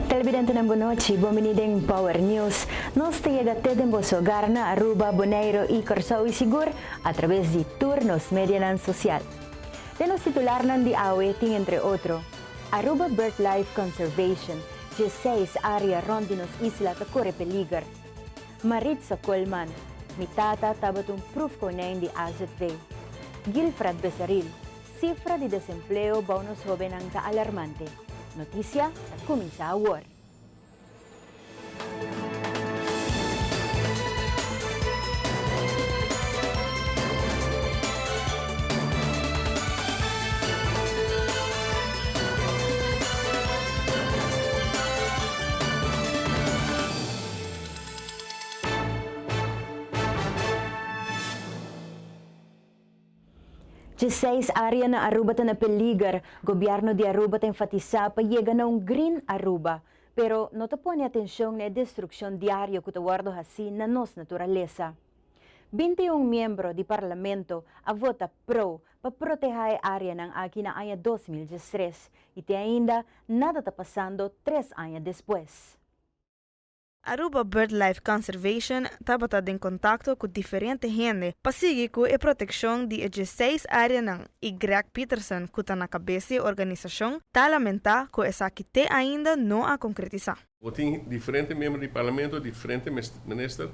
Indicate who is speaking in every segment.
Speaker 1: Televidentenan bon nochi, bon bini den Power News. Nos ta yega te den boso hogar na Aruba, Bonaire y Corsou y sigur a traves di tur nos medianan social. Den nos titularnan di awe tin entre otro, Aruba Birdlife Conservation, dieseis area rond di nos isla ta kore peliger. Maritza Koolman, Mi tata tabata un proefkonijn di AZV. Gilfred Besaril, Sifra di desempleo bou nos hobennan ta alarmante. Noticia ta cuminsa awor. Dieseis área na Aruba ta na peliger. Gobièrnu di Aruba ta enfatisá pa yega na un Green Aruba, pero no ta pone atenshon na e destrukshon diario ku ta wòrdu hasí na nos naturalesa. 21 miembro di Parlamento a vota pro pa protehá e áreanan aki na aña 2013 i te ainda nada ta pasando tres aña despues.
Speaker 2: Aruba Birdlife Conservation tabata den contacto cu diferente hende pa sigui cu e proteccion di e dieseis areanan y Greg Peterson cu ta na cabes di e organisacion ta lamenta cu esaki te ainda no a concretisa.
Speaker 3: Bo tin diferente miembro di parlamento, diferente minister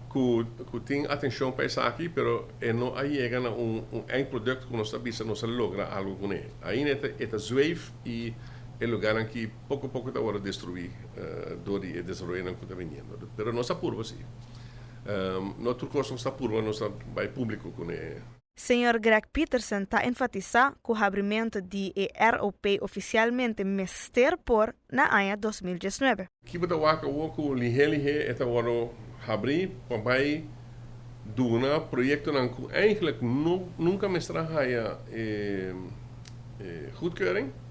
Speaker 3: cu cu tin atencion pa esaki, pero e no a yega na un un eindproduct cu nos ta bisa nos a logra algo cune. Ainda e ta e ta zweef y e lugarnan ki Poko poko ta wòrdu destruí dor di e desaroyonan ku ta biniendo. Pero nos a purba sí. No tur kos nos ta purba, nos ta bai públiko kuné.
Speaker 2: Señor Greg Peterson ta enfatisá ku habrimentu di e ROP ofisialmente mester por na aña 2019.
Speaker 3: Ki bo ta wak awor ku lihé lihé e ta wòrdu habrí pa bai duna proyektonan ku eigentlik no nunka mester a haya e goedkeuring?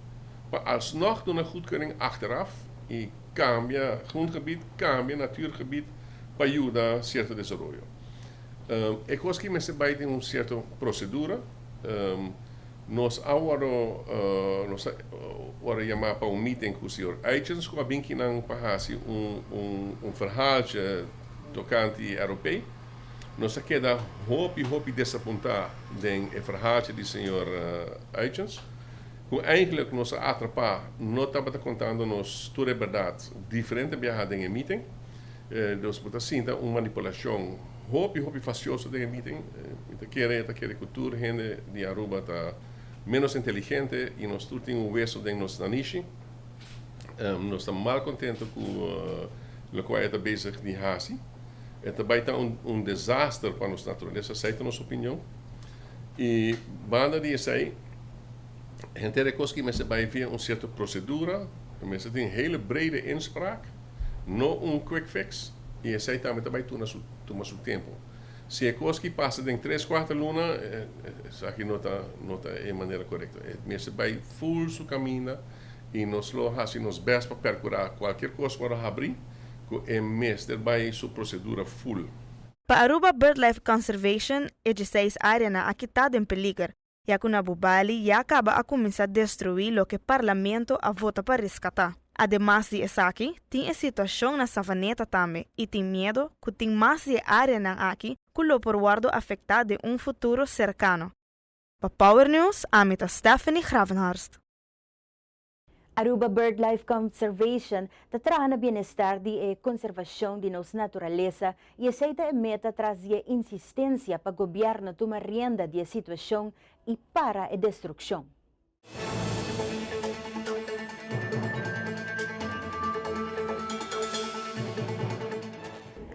Speaker 3: Pa alsnog duna goedkeuring achteraf y cambia grondgebied, cambia natuurgebied pa yuda cierto desaroyo. E cos ki mester bay den un cierto procedura. Nos a wordo nos a wordo yama pa un meeting cu señor Eitjens cu a bin kinan pa haci un un verhaaltje tocante e ROP. Nos a keda hopi hopi desapunta den e verhaaltje di señor Eitjens. Ku eigenlijk nos a atrapá no tabata kontando nos tur e bèrdat diferente biaha den e meeting. Dus bo ta sinta un manipulashon hopi hopi fasioso den e meeting. Mi ta kere e ta kere ku tur hende di Aruba ta ménos inteligente i nos tur tin un weso den nos nanishi. Nos ta mal kontento ku lokual e ta bezig di hasi. E ta bai ta un desaster pa nos naturalesa, esei ta nos opinion. I banda di esei, henter e kos ki mester bai via un sierto prosedura, mester tin hele brede inspraak, no un quick fix, i esei tambe ta bai tuna su tuma su tempu. Si e kos ki pasa den tres kuater luna, esaki no ta no ta e manera korekto. E mester bai ful su kaminda i nos lo hasi nos bèst pa perkurá kualkier kos ku a habrí ku e mester bai su prosedura ful.
Speaker 2: Pa Aruba Birdlife Conservation e dieseis areanan aki ta den peliger, ya ku na Bubali ya kaba a kuminsá destruí loke Parlamento a vota pa reskatá. Ademas di esaki, tin e situashon na Savaneta tambe i tin miedo ku tin mas di e areanan aki ku lo por wòrdu afektá den un futuro serkano. Pa Power News, ami ta Stephanie Gravenhorst.
Speaker 1: Aruba Birdlife Conservation ta traha na bienestar di e conservacion di nos naturalesa y esey ta e meta tras di e insistencia pa gobierno tuma rienda di e situacion y para e destruccion.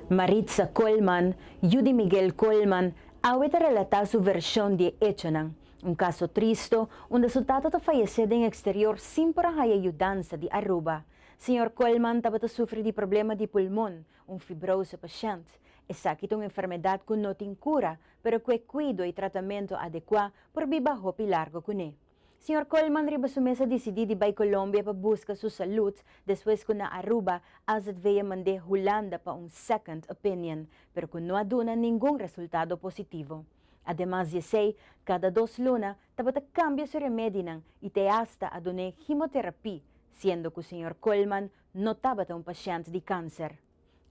Speaker 1: Maritza Koolman, yu di Miguel Koolman, awe ta relata su version di e echonan. Un caso tristo, unda su tata ta fayece den exterior sin por a haya yudansa di Aruba. Señor Koolman tabata sufri di problema di pulmon, un fibrose pashent. Esaki ta un enfermedad cu no tin cura, pero cu e cuido y tratamento adecua por biba hopi largo cune. Señor Koolman riba su mes a dicidi di bay Colombia pa busca su salud despues cu na Aruba AZV a mande Hulanda pa un second opinion, pero cu no a duna ningun resultado positivo. Ademas di esey, cada 2 luna tabata cambia su remedinan y te hasta a dune chemotherapie, siendo cu señor Koolman no tabata un pashent di cancer.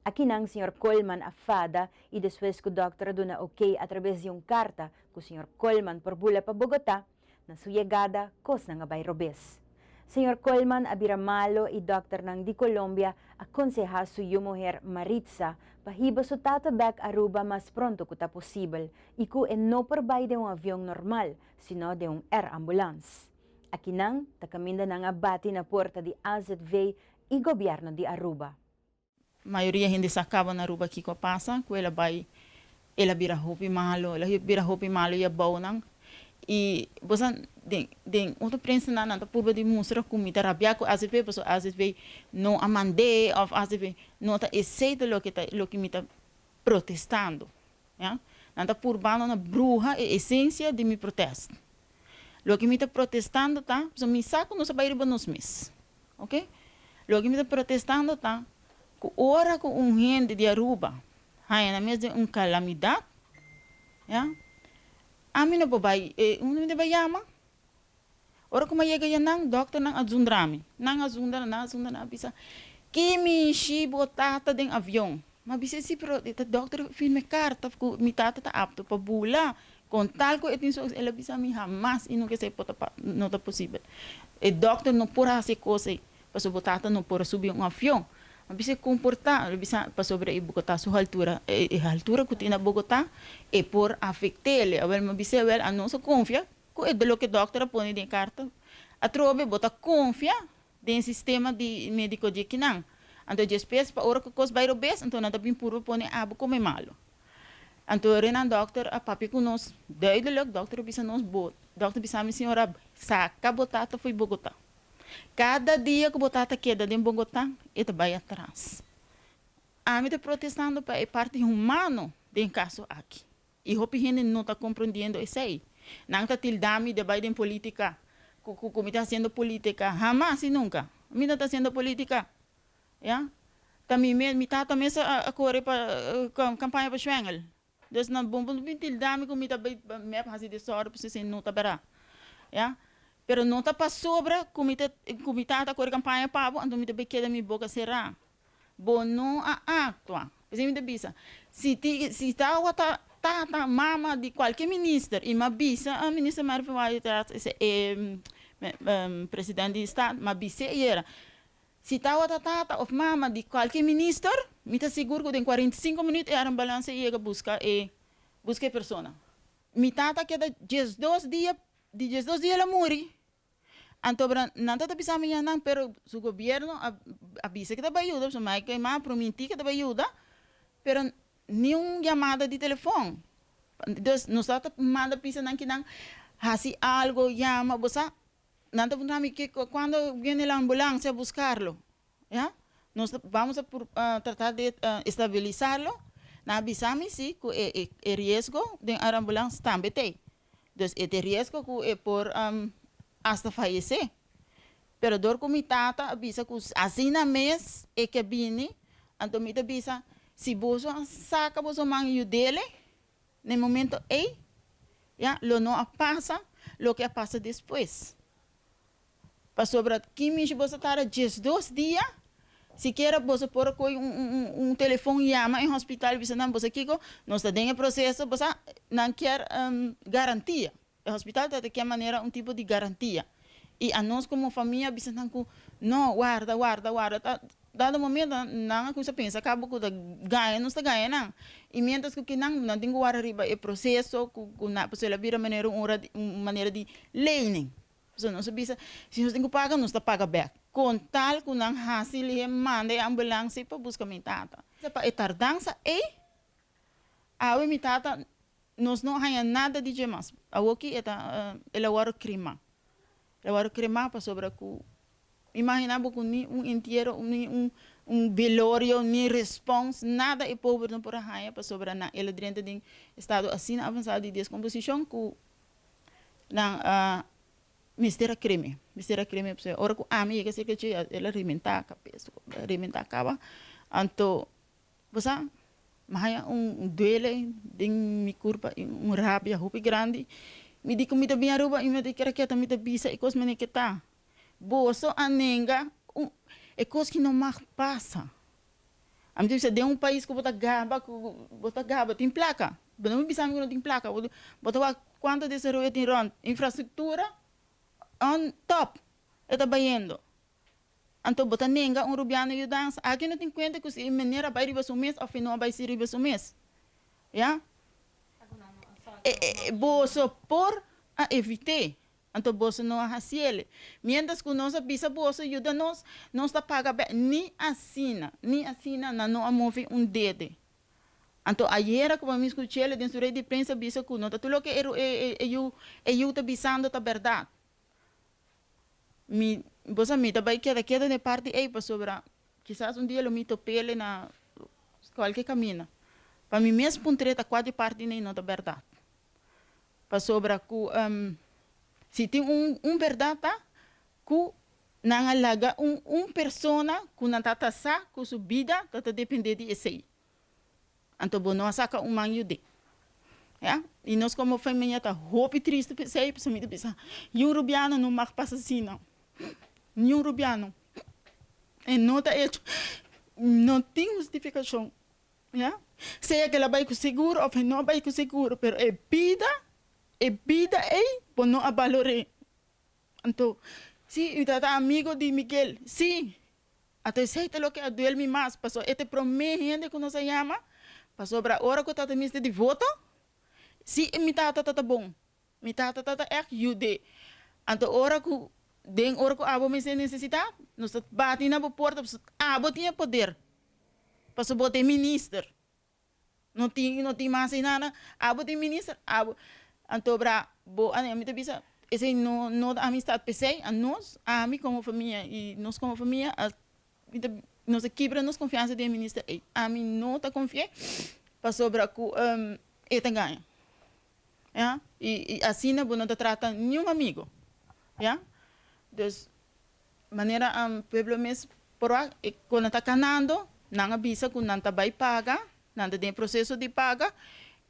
Speaker 1: Akinan señor Koolman a fada y despues cu dokter a duna ok a traves di un carta cu señor Koolman por bula pa Bogota, na su yegada cosnan a bay robes. Señor Koolman a bira malo y dokternan di Colombia a conseha su yiu muher Maritza pa hiba su tata bek Aruba mas pronto cu ta posibel y cu e no por bay den un avion normal, sino den un air ambulance. Akinan ta caminda nan a bati na porta di AZV y gobierno di Aruba.
Speaker 4: Mayoria hende sa caba na Aruba kico a pasa, cu el a bay, el a bira hopi malo, el a bira hopi malo y a bou nan. Y bo sa, den otro prensanan nan ta purba di mustra cu mi ta rabia cu AZV, pasobra AZV no a mand'é of AZV no ta esey ta loke ta loke mi ta protestando, ya. Nan ta purbando na bruha e esencia di mi protest. Loke mi ta protestando ta, pasobra mi sa cu nos a bay riba nos mes, ok. Loke mi ta protestando ta cu ora cu un hende di Aruba haya nan mes den un calamidad, ya, ami no por bay, unda mi ta bay yama? Ora cu mi a yega ya nan, dokternan a zundra mi. Nan a zundra, nan a zundra, nan a bisa, Ki mishi bo tata den avion? Mi a bisa, Si, pero e ta dokter a firma e carta cu mi tata ta apto pa bula, con tal cu e tin su. El a bisa mi, Hamas y nunca esey por ta no ta posibel. E dokter no por haci e cos ey, pasobra bo tata no por a subi un avion. Mi a bisa, Con por ta? El a bisa, Pasobra e Bogota su haltura, e haltura cu tin na Bogota, e por afect'el. Awel, mi a bisa, Awel, anos a confia Ku e loke dòkter a pone den e karta, atrobe bo ta konfia den e sistema di médiko di akinan. Anto despues pa ora ku kos bai robes, anto nan ta bin purba pone abo kome malu. Anto Renan dòkter a papia ku nos duidelik, dòkter a bisa nos bo, dòkter bisa mi señora saka bo tata fo'i Bogotá. Kada dia ku bo tata keda den Bogotá, e ta bai atras. Ami ta protestando pa e parti humano den e kaso aki. I hopi hende no ta komprondiendo esei. Nan ta tilda mi de bai den politika, ku ku mi ta hasiendo politika. Hamas i nunka mi no ta hasiendo politika. Ya. Ta mi mes, mi tata mes a kore pa kampaña pa Schwengel. Dus nan bo no bin tilda mi ku mi ta bai mep hasi desòrdu pasobra esei no ta bèrdat. Ya. Pero no ta pasobra ku mi ta ku mi tata a kore kampaña pa bo, anto mi ta bai keda mi boka será. Bo no a actua. P'esei mi ta bisa, si ti si tawata tata, mama di cualke minister y m'a bisa a minister Mervin Wyatt-Ras ese e president di staat, m'a bis'é ayera, si tawata tata of mama di cualke minister, mi ta sigur cu den 45 minuut e arambulance a yega busca e busca e persona. Mi tata a keda 12 dia, di 12 dia el a muri. Anto nan ta ta bisa mi ya nan, pero su gobierno a a bisa ke ta bai yuda, pasobra Mike Eman a prominti ke ta bai yuda, pero ni un yamada di telefon. Dus nos ta ta manda bisa nan kinan hasi algo, yama, bo sa, nan ta puntra mi ke cuando viene la ambulancia a buscarlo, ya. Nos ta vamos a trata de estabilisarlo, nan a bisa mi si ku e e riesgo den ambulance tambe t'ei. Dus e tin riesgo ku e por hasta fayesé. Pero dor ku mi tata a bisa ku asina mes e ke bini, anto mi ta bisa, si boso a saka boso man yud'ele na e momento ei, ya, lo no a pasa loke a pasa despues. Pasobra ki mishi boso tarda 12 dia, sikiera boso por a koy un telefon yama e hospital bisa nan boso kiko, nos ta den e proceso, bo sa nan kier garantia, e hospital ta kier manera un tipo di garantia y anos como famia bisa nan cu no warda warda warda ta dado momento nan a cuminsa pensa cabo cu ta gaña nos ta gaña nan y mientras cu kinan nan tin cu warda riba e proceso cu nan pasobra el a bira manera un ora un manera di lening. Pasobra nos a bisa, si nos tin ku paga, nos ta paga bèk. Kon tal ku nan hasi lihé manda e ambulansia pa buska mi tata. Pa e tardansa ei, awe mi tata, nos no haña nada di dje mas. Awoki e ta, el a wòrdu kremá. El a wòrdu kremá pasobra ku, imaginá bo ku ni un entiero, ni un. Un velorio, ni respons, nada e pober no por a haña pasobra nan el a drenta den estado asina avansado di deskomposishon ku nan a mester a kreme, mester a kreme pasobra ora ku ami yega serka dje el a rementá kabes, rementá kaba, anto bo sa mi haña un duele den mi kurpa i un rabia hopi grandi, mi di ku mi ta bin Aruba i mi ta kere keda mi ta bisa e kos manera ke ta. Boso a nenga un e kos ki no mag pasa. Ami ta bisa den un pais ku bo ta gaba ku bo ta gaba tin plaka. Bo no bisa mi ku no tin plaka. Bo ta wak kuantu desaroyo tin rònt. Infrastruktura on top e ta bayendo. Anto bo ta nenga un rubiano yudansa. Aki no tin kuenta ku si e meneer a bai riba su mes òf e no a bai si riba su mes. Ya. E boso por a evit'é. Anto boso no a hasiele. Mientras ku nos a bisa boso yuda nos, nos ta paga bek. Ni asina, ni asina nan no a move un dede. Anto ayera ku mi skuchele den su rei di prensa bisa ku no ta tur loke e e yu e yu ta bisando ta bèrdat. Mi, bo sa mi ta bai keda keda den e parti ei pasobra kisas un dia lo mi topele na kualke kaminda. Pa mi mes puntr'é ta kua di parti nei no ta bèrdat. Pasobra ku si tin un un bèrdat ta ku nan a laga un un persona ku nan ta ta sa ku su bida ta ta dependé di esei. Anto bo no a saka un man yud'é. Ya. I nos komo famia ta hopi tristu p'esei, pasobra mi ta bisa, Niun rubiano no mag pasa asina. Niun rubiano. E no ta hecho, no tin hustifikashon. Ya. Sea ke el a bai ku seguro of e no a bai ku seguro, pero e bida, e bida ei bo no a balor'é. Anto, si, mi tabata amigo di Miguel, si. Anto esei ta loke a duel mi mas, pasobra e ta e promé hende ku nos a yama, pasobra ora ku tata mester di voto, si mi tata ta ta bon, Mi tata ta ta ègt yud'é. Anto ora ku den ora ku abo mester nesesitá, nos ta bati na bo porta pasobra abo tin e poder. Pasobra bo ta e minister. No tin no tin mas einan. Abo ta e minister, abo. Anto bra bo a mi ta bisa esei no no ta amistat. P'esei anos, ami komo famia i nos komo famia a mi ta nos a kibra nos konfiansa den e minister ei. Ami no ta konfi'é pasobra ku e ta gaña. Ya, i i asina bo no ta trata niun amigo. Ya, dus manera pueblo mes por wak e kon nan ta kanando, nan a bisa ku nan ta bai paga, nan ta den e proseso di paga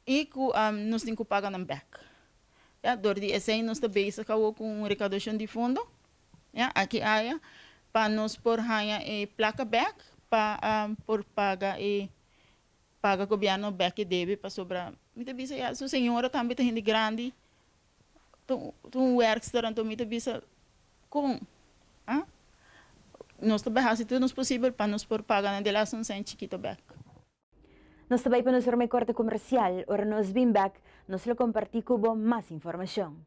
Speaker 4: i ku nos tin ku paga nan bèk. Ya, dor di esei nos ta bezig awor ku un rekaudoshon di fondo, ya, aki aya pa nos por haña e plaka bèk pa por paga e Paga gobierno bek e debe pasobra mi ta bisa ya su señora tambe ta hende grandi ta un werkster anto mi ta bisa con ah nos ta bay haci tur nos posibel pa nos por paga nan de las un cent chikito bek.
Speaker 1: Nos ta bay pa nos prome corte comercial, ora nos bin bek nos lo comparti cu bo mas informacion.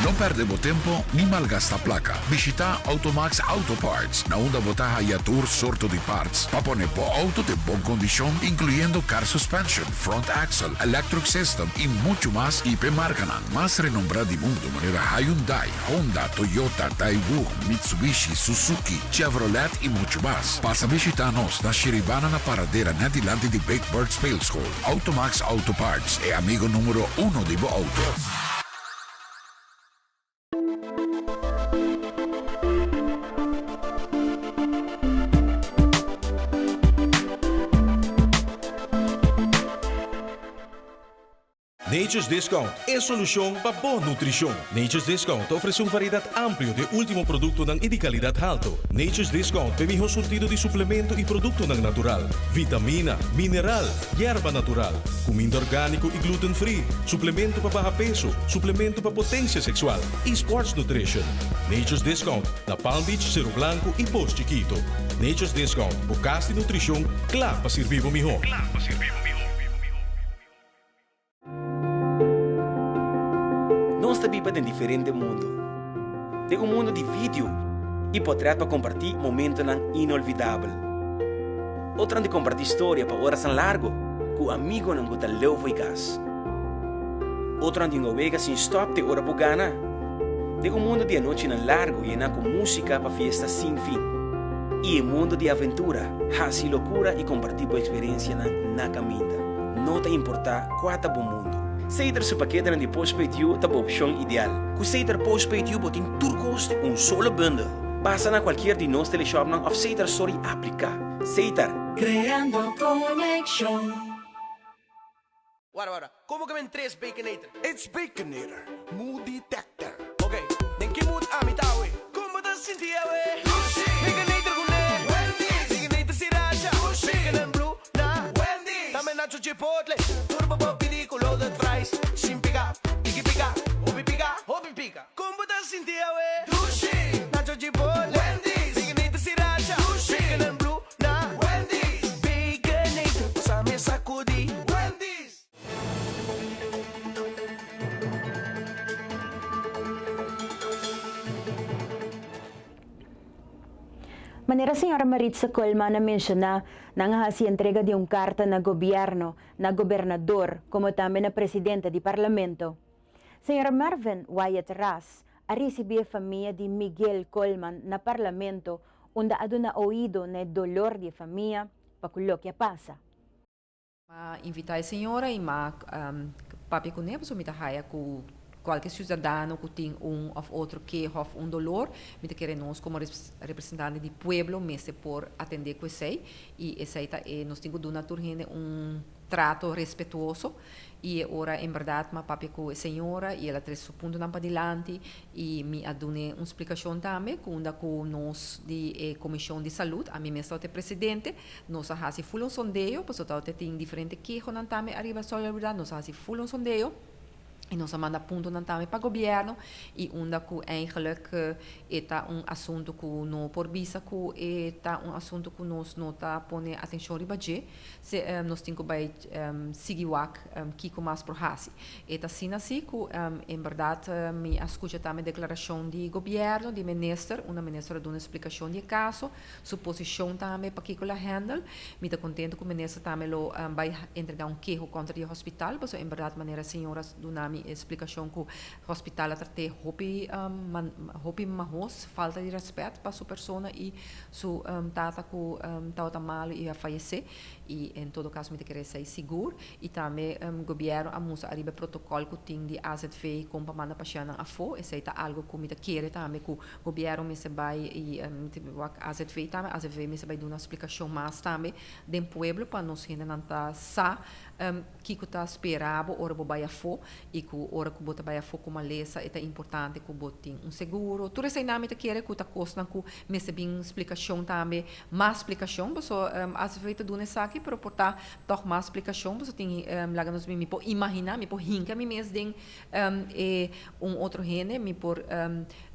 Speaker 5: No perde bo tempo ni malgasta placa. Bishita Automax Auto Parts, na unda bo ta haya tur sorto di parts pa pone bo auto den bon condicion, incluyendo car suspension, front axle, electric system y mucho mas y p'e marcanan mas renombra di mundo manera Hyundai, Honda, Toyota, Daewoo, Mitsubishi, Suzuki, Chevrolet y mucho mas. Pasa bishita nos na Shiribana na Paradera net dilanti di Big Bird Speelschool. Automax Auto Parts, e amigo numero uno di bo auto.
Speaker 6: Nature's Discount, e solushon pa bo nutrishon. Nature's Discount ta ofresé un variedat amplio di e último produktonan i di kalidat halto. Nature's Discount ta e mihó surtido di suplemento i produktonan natural, vitamina, mineral, yerba natural, kuminda orgániko i gluten free, suplemento pa baha peso, suplemento pa potensia seksual i sports nutrition. Nature's Discount na Palm Beach, Seru Blanku i Pos Chikito. Nature's Discount, bo kas di nutrishon kla pa sirbi bo mihó.
Speaker 7: Nos ta biba den diferente mundu. Den un mundu di video i potrèt pa kompartí momentonan inolvidabel. Otronan di kompartí storia pa orasnan largu ku amigonan ku ta leu fo'i kas. Otronan di hunga wega sin stòp te ora bo gana. Den un mundu di anochinan largu yená ku músika pa fiesta sin fin. I e mundu di aventura, hasi lokura i kompartí bo eksperensianan na kaminda. No ta importá kua ta bo mundu. Seter su paketenan di Postpaid You ta bo opshon ideal. Ku Seter Postpaid You bo tin tur kos den un solo bundel. Pasa na kualkier di nos teleshòpnan òf Seter Store i apliká. Seter.
Speaker 8: Creando conexion.
Speaker 9: Wara wara, como ke men tres Baconator?
Speaker 10: It's Baconator, mood detector.
Speaker 9: Ok, den ki mood ami ta awe? Con bo ta sinti awe?
Speaker 10: Dushi!
Speaker 9: Baconator cu ne!
Speaker 10: Wendy's!
Speaker 9: Baconator sriracha!
Speaker 10: Dushi!
Speaker 9: Bacon and blue na!
Speaker 10: Wendy's!
Speaker 9: Tambe nacho chipotle! Tur bo por pidi cu loaded fries! Sin pica, tiki pica, hopi pica, hopi pica!
Speaker 10: Con bo ta sinti awe?
Speaker 9: Dushi!
Speaker 10: Nacho
Speaker 9: chipotle!
Speaker 10: Wendy's!
Speaker 9: Baconator sriracha!
Speaker 10: Dushi!
Speaker 9: Bacon and blue Na
Speaker 10: Wendy's.
Speaker 9: Baconator pasa mi sacudi.
Speaker 10: Wendy's.
Speaker 1: Manera señora Maritza Koolman a menciona, nan a haci entrega di un carta na gobierno, na gobernador, como tambe na presidente di parlamento. Señor Mervin Wyatt Ras a ricibi e famia di Miguel Koolman na parlamento unda a duna oido na e dolor di e famia pa cu loke a pasa.
Speaker 11: M'a invita e señora y m'a papia cune pasobra mi ta haya cu cualke ciudadano cu tin un of otro keho of un dolor, mi ta kere nos como representante di pueblo mester por atende cu esey y esey ta e nos tin cu duna tur hende un trato respetuoso y e ora en berdad m'a papia cu e señora y el a trece su puntonan padilanti y mi a dun'e un splicacion tambe cu unda cu nos di e comision di salud, ami mes tabata e presidente, nos a haci full un sondeo pasobra tabata tin diferente kehonan tambe ariba solidaridad, nos a haci full un sondeo y nos a manda puntonan tambe pa gobierno y unda cu eigenlijk e ta un asunto cu no por bisa cu e ta un asunto cu nos no ta pone atencion riba dje. Se nos tin ku bai sigui wak kiko mas por hasi. E ta asina si ku en bèrdat mi a skucha tambe deklarashon di gobièrnu, di minister, unda minister a duna splikashon di e kaso, su posishon tambe pakiko el a hèndel. Mi ta kontentu ku minister tambe lo bai entregá un keho kontra di e hospital, pasobra en bèrdat manera señor a duna mi e splikashon ku hospital a trat'é hopi hopi mahos, falta di rèspèt pa su persona i Su tata cu tabata malo y a fayece y en todo caso mi ta kere esey sigur y tambe gobierno a mustra ariba e protocol cu tin di AZV con pa manda pashentnan afo esey ta algo cu mi ta kere tambe cu gobierno mester bay y wak AZV tambe AZV mester bay duna splicacion mas tambe den pueblo pa nos hendenan ta sa Kiko ta spera bo ora bo bai afó i ku ora ku bo ta bai afó ku malesa e ta importante ku bo tin un seguro. Tur eseinan mi ta kere ku ta kosnan ku mester bin splikashon tambe, mas splikashon paso ACV ta duna esaki pero por ta tòg mas splikashon paso tin laga nos bin mi por imaginá mi por hinka mi mes den e un otro hende mi por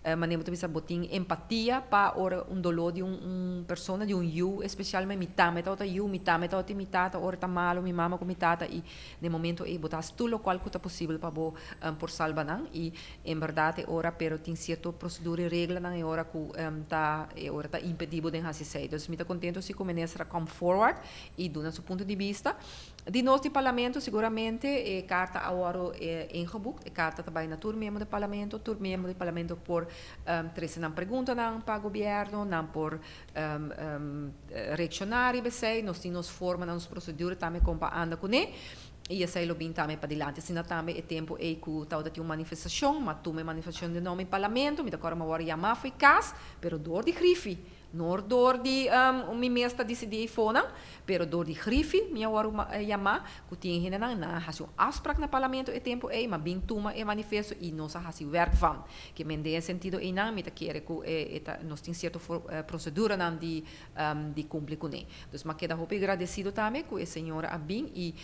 Speaker 11: Manera bo ta bisa bo tin empatia pa ora un doló di un un persona, di un yu especialmente, mi tame tabata yu, mi tame tabatin mi tata ora ta malo, mi mama ku mi tata i den momento ei bo ta hasi tur lokual ku ta posibel pa bo por salba nan i en bèrdat e ora pero tin sierto prosedura i reglanan e ora ku ta e ora ta impedí bo den hasi esei. Dus mi ta kontento si ku minister a come forward i duna su punto di bista. Di nos di Parlamento siguramente e carta a wòrdu ingeboekt. E carta ta bai na tur miembro di Parlamento. Tur miembro di Parlamento por trese nan preguntanan pa Gobierno, nan por reacciona riba esei. Nos tin nos formanan, nos procedura tambe con pa anda cune y esei lo bin tambe padilanti. Asina tambe e tempo ei cu tabata tin un manifestacion, ma tuma e manifestacion den nomber di Parlamento, mi ta acorda mi a wòrdu yama fo'i cas, pero door di griffie. Nor door di mi mes ta disidí ei fonan, pero door di griffie mi a wòrdu yamá ku tin hendenan nan a hasi un afsprak na parlamento e tempu ei, ma bin tuma e manifesto i nos a hasi wèrk van. Ke men den e sentido einan mi ta kere ku e ta nos tin sierto proseduranan di di kumpli kuné. Dus m'a keda hopi gradesido tambe ku e señora a bin i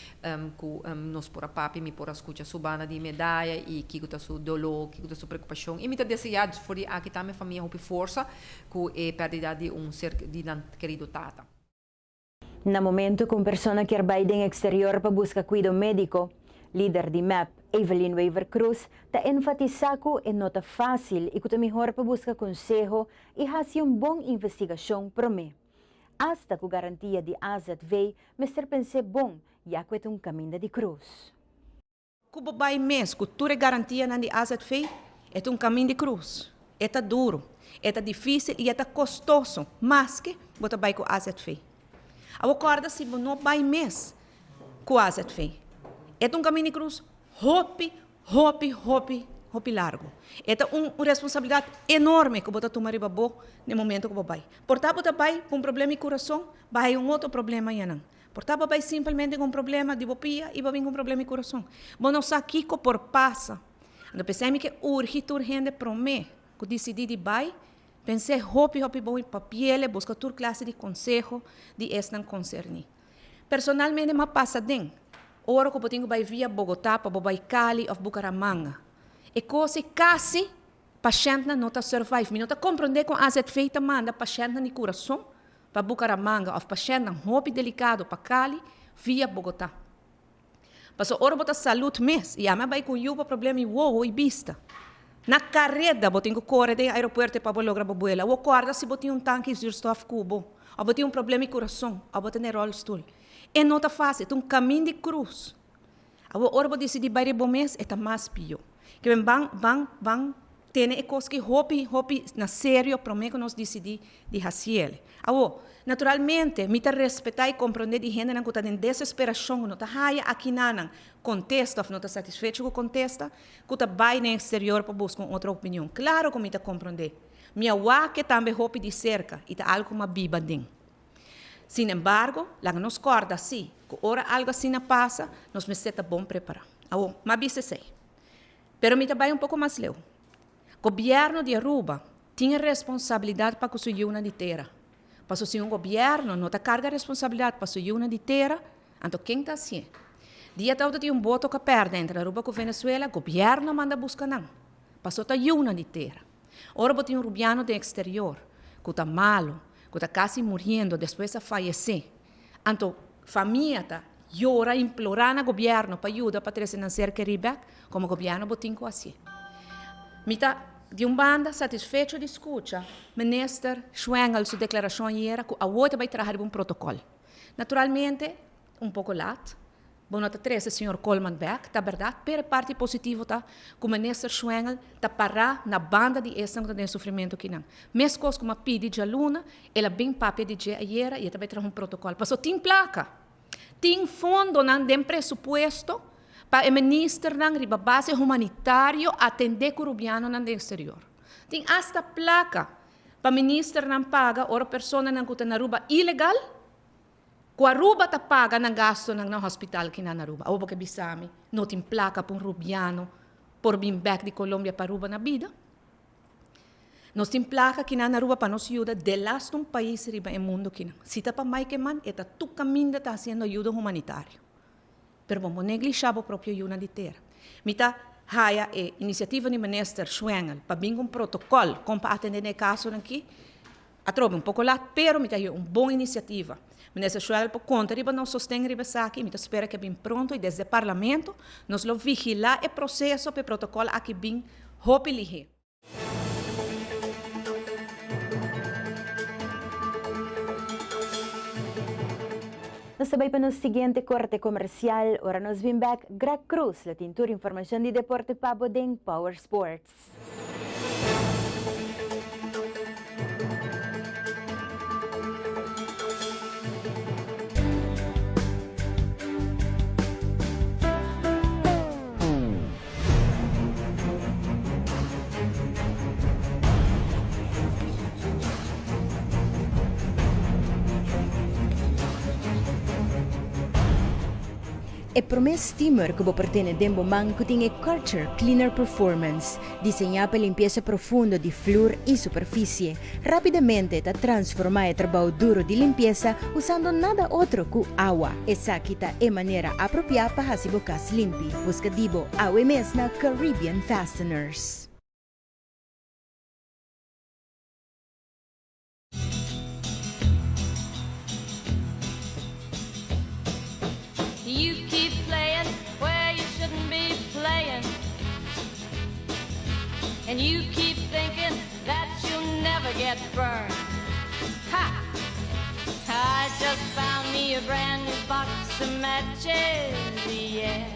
Speaker 11: ku nos por a papia, mi por a skucha su banda di medaya i kiko ta su doló, kiko ta su preokupashon i mi ta deseá for di aki tambe famia hopi forsa ku e pèrdida di un ser di nan kerido tata.
Speaker 1: Na momento ku un persona kier bai den eksterior pa buska kuido médiko, lider di mep, Evelyn Wever-Croes, ta enfatisá ku e no ta fásil i ku ta mihor pa buska konseho i hasi un bon investigashon promé. Asta ku garantia di azv mester pens'é bon ya ku e ta un kaminda di krus.
Speaker 12: Ku bo bai mes ku tur e garantianan di azv, e ta un kamin di krus. E ta duru, e ta difísil i e ta kostoso, maske bo ta bai ku azv. Awor kòrda si bo no bai mes ku azv, e ta un kamin di krus hopi, hopi, hopi, hopi largu. E ta un responsabilidat enorme ku bo ta tuma riba bo na e momento ku bo bai. Por ta bo ta bai ku un problema di kurason, bai un otro problema ayanan. Por ta bo bai simpelmente ku un problema di bo pia i bo bin ku un problema di kurason. Bo no sa kiko por pasa. Anto p'esei mi ke urgi tur hende promé ku disidí di bai, pens'é hopi hopi bon i papi'el e buska tur klase di konseho di esnan konserní. Personalmente m'a pasa den ora ku bo tin ku bai via Bogotá pa bo bai Cali òf Bucaramanga. E kos ei kasi pashèntnan no ta survive. Mi no ta komprondé kon AZV ta manda pashèntnan di kurason pa Bucaramanga òf pashèntnan hopi delikado pa Cali via Bogotá. Pasobra ora bo ta salud mes i ami a bai ku un yu pa problema i wowo i bista. Na kareda bo tin ku kore den aeropuerto pa bo logra bo buela. Awor kòrda si bo tin un tanki zuurstof ku bo òf bo tin un problema i kurason òf bo ta den ròlstul. E no ta fásil, e ta un kamin di krus. Awor ora bo disidí bai riba bo mes e ta mas pió. Ke men ban ban ban tene e kos ki hopi hopi na serio promé ku nos disidí di hasiel. Awor, naturalmente, mi ta respetá i komprondé di hendenan ku ta den desesperashon ku no ta haya akinanan kontesta òf no ta satisfecho ku kontesta, ku ta bai den eksterior pa buska un otro opinion. Klaro ku mi ta komprondé. Mi a wak e tambe hopi di serka i ta algu ku mi a biba den. Sin embargo, laga nos kòrda sí ku ora algu asina pasa, nos mester ta bon prepará. Awor, mi a bisa esei. Pero mi ta bai un poko mas leu. Gobièrnu di Aruba tin e responsabilidat pa ku su yunan di tera. Paso si un gobièrnu no ta karga responsabilidat pa su yunan di tera, anto ken ta hasié? Dia tabata tin un boto ku a pèrdè entre Aruba ku Venezuela, gobièrnu a manda buska nan, paso ta yunan di tera. Ora bo tin un rubiano den eksterior ku ta malu, ku ta kasi muriendo, despues a fayesé, anto famia ta yora, implorá na gobièrnu pa yuda pa trese nan ser kerí bèk, komo gobièrnu bo tin ku hasié. Mi ta di un banda satisfecho di skucha Minister Schwengle su deklarashon ayera ku awor ta bai traha riba un protokòl. Naturalmente un poko lat, bo no ta trese señor Koolman bèk, ta bèrdat, pero e parti positivo ta ku Minister Schwengle ta pará na banda di esnan ku ta den sufrimentu kinan. Meskos ku mi a pidi djaluna, el a bin papia di dje ayera i e ta bai traha un protokòl. Pasobra tin plaka, tin fondonan den presupuesto pa e ministernan riba base humanitario atendé ku rubianonan den eksterior. Tin asta plaka pa ministernan paga ora personanan ku ta na Aruba ilegal, Ku Aruba ta paga nan gastonan na hospital ki nan Aruba. Awor bo ke bisa mi no tin plaka pa un rubiano por bin bek di Colombia pa Aruba na bida? Nos tin plaka ki nan Aruba pa nos yuda delaste un pais riba e mundo ki nan. Si ta pa Mike Eman e ta tur kaminda ta hasiendo ayuda humanitario. Pero bo no neglisha bo propio yunan di tera. Mi ta haya e inisiativa di Minister Schwengle pa bin ku un protokòl kon pa atende na e kasonan aki. Atrobe un poko lat, pero mi ta haya un bon inisiativa. Minister Schwengle por konta riba nos sosten riba esaki i mi ta spera ke bin pronto i desde Parlamento nos lo vigilá e proseso pa e protokòl aki bin hopi lihé.
Speaker 1: Nos ta bai pa nos siguiente korte komersial. Ora nos bin bek, Greg Cruz lo tin tur informashon di deporte pa bo den Power Sports. E promé steamer ku bo por tene den bo man ku tin e Karcher Cleaner Performance, diseñá pa limpiesa profundo di flur i superfisie. Rápidamente ta transformá e trabou duro di limpiesa usando nada otro ku awa. Esaki ta e manera apropiá pa hasi bo kas limpi. Buska di bo awe mes na Caribbean Fasteners.
Speaker 8: You keep playing where you shouldn't be playing. And you keep thinking that you'll never get burned. Ha! I just found me a brand new box of matches, yeah.